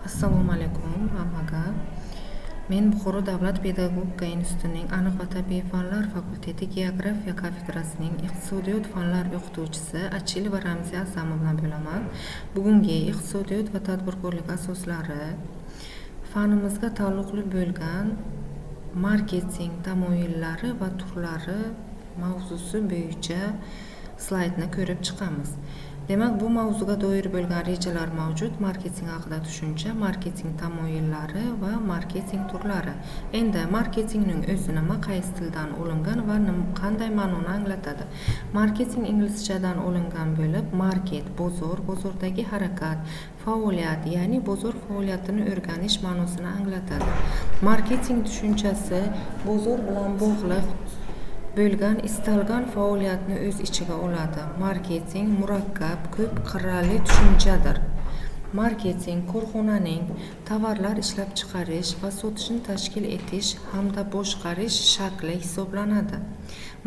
Assalomu alaykum hammaga. Men Buxoro davlat pedagogika institutining aniq va tabiiy fanlar fakulteti geografiya kafedrasining iqtisodiyot fanlar o'qituvchisi Achilova Ramziya Azamovna bo'laman. Bugungi iqtisodiyot va tadbirkorlik asoslari fanimizga taalluqli bo'lgan marketing tamoyillari va turlari mavzusi bo'yicha slaydni ko'rib chiqamiz. Demak, bu mavzuga doir bo'lgan rejalar mavjud: marketing haqida tushuncha, marketing tamoyillari va marketing turlari. Endi marketingning o'zi nima, qaysi tildan olingan va qanday ma'noni anglatadi? Marketing inglizchadan olingan bo'lib, market bozor, bozordagi harakat, faoliyat, ya'ni bozor faoliyatini o'rganish ma'nosini anglatadi. Marketing tushunchasi bozor bilan bog'liq bo'lgan istalgan faoliyatni o'z ichiga oladi. Marketing murakkab, ko'p qirrali tushunchadir. Marketing korxonaning tovarlar ishlab chiqarish va sotishni tashkil etish hamda boshqarish shakli hisoblanadi.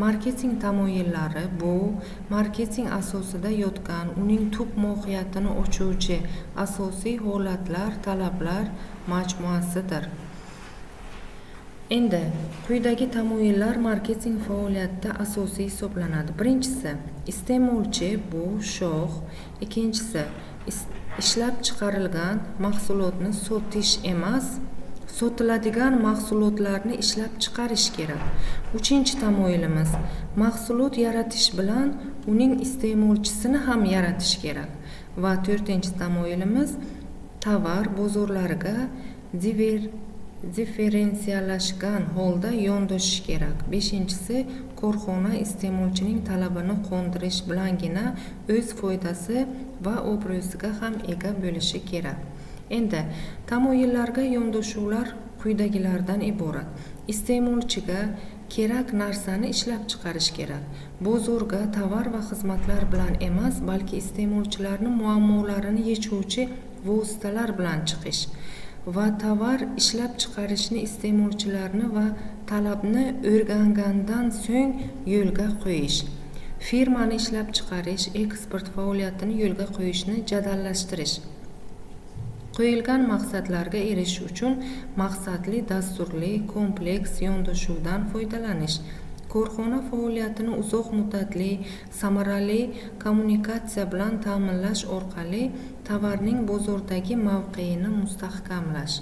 Marketing tamoyillari bu marketing asosida yotgan, uning tub mohiyatini ochuvchi asosiy holatlar, talablar majmuasidir. Endi quyidagi tamoyillar marketing faoliyatida asosiy hisoblanadi. Birinchisi, iste'molchi bu shoh. Ikkinchisi, ishlab chiqarilgan mahsulotni sotish emas, sotiladigan mahsulotlarni ishlab chiqarish kerak. Uchinchi tamoyilimiz, mahsulot yaratish bilan uning iste'molchisini ham yaratish kerak. Va to'rtinchi tamoyilimiz, tovar bozorlariga differensiyalashgan holda yondashish kerak. Beshinchisi, korxona iste'molchining talabini qondirish bilangina o'z foydasi va obro'siga ham ega bo'lishi kerak. Endi tamoyillarga yondashuvlar quyidagilardan iborat: iste'molchiga kerak narsani ishlab chiqarish kerak, bozorga tovar va xizmatlar bilan emas, balki iste'molchilarni muammolarini yechuvchi vositalar bilan chiqish va tovar ishlab chiqarishni iste'molchilarni va talabni o'rgangandan so'ng yo'lga qo'yish, firmani ishlab chiqarish, eksport faoliyatini yo'lga qo'yishni jadallashtirish, qo'yilgan maqsadlarga erishish uchun maqsadli, dasturli, kompleks yondashuvdan foydalanish, korxona faoliyatini uzoq muddatli samarali kommunikatsiya bilan ta'minlash orqali tovarning bozordagi mavqeini mustahkamlash,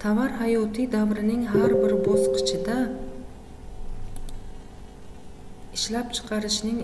tovar hayotiy davrining har bir bosqichida ishlab chiqarishning